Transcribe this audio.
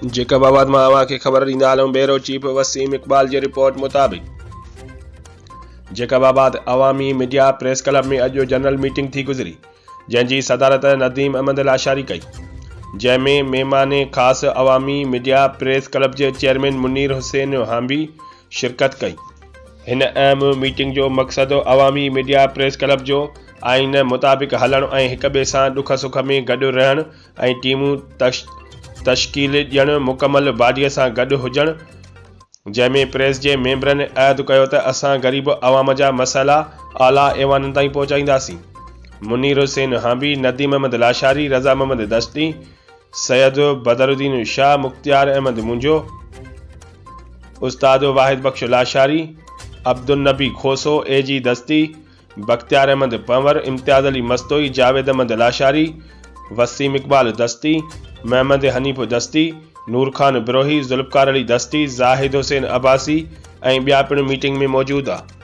Jacob آباد مان اوهان کي خبر ڏيندا هلون بيورو چيف وسيم اقبال جي رپورٽ مطابق جيڪب آباد عوامي ميڊيا پريس ڪلب ۾ اڄ جنرل ميٽنگ ٿي گذري جنهن جي صدارت نديم احمد لاشاري ڪئي جنهن ۾ مهمان خاص عوامي ميڊيا پريس ڪلب جي چيئرمين منير حسين هانبي شرڪت ڪئي. هن اهم ميٽنگ جو مقصد عوامي ميڊيا پريس ڪلب جو آئين مطابق هلڻ ۽ هڪ ٻئي سان ڏک سک ۾ گڏ رهڻ ۽ ٽيمون تشڪيل ڏيڻ مڪمل باڊي سان گڏ هجڻ جنهن ۾ پريس جي ميمبرن عهد ڪيو ته اسان غريب عوام جا مسئلا اعليٰ ايوانن تائين پهچائينداسين. منير حسين هانبي، نديم احمد لاشاري، رضا محمد دشتي، سيد بدرالدين شاهه، مختيار احمد مونجهو، استاد واحد بخش لاشاري، عبدالنبي کوسو، اي جي دستي، بختيار احمد پنور، امتياز علي مستوئي، جاويد احمد لاشاري، وسيم اقبال دستي، محمد حنيف دستي، نور خان بروهي، ذوالفقار علي دستي، زاهد حسين عباسي ۽ ٻيا پڻ ميٽنگ ۾ موجود ها.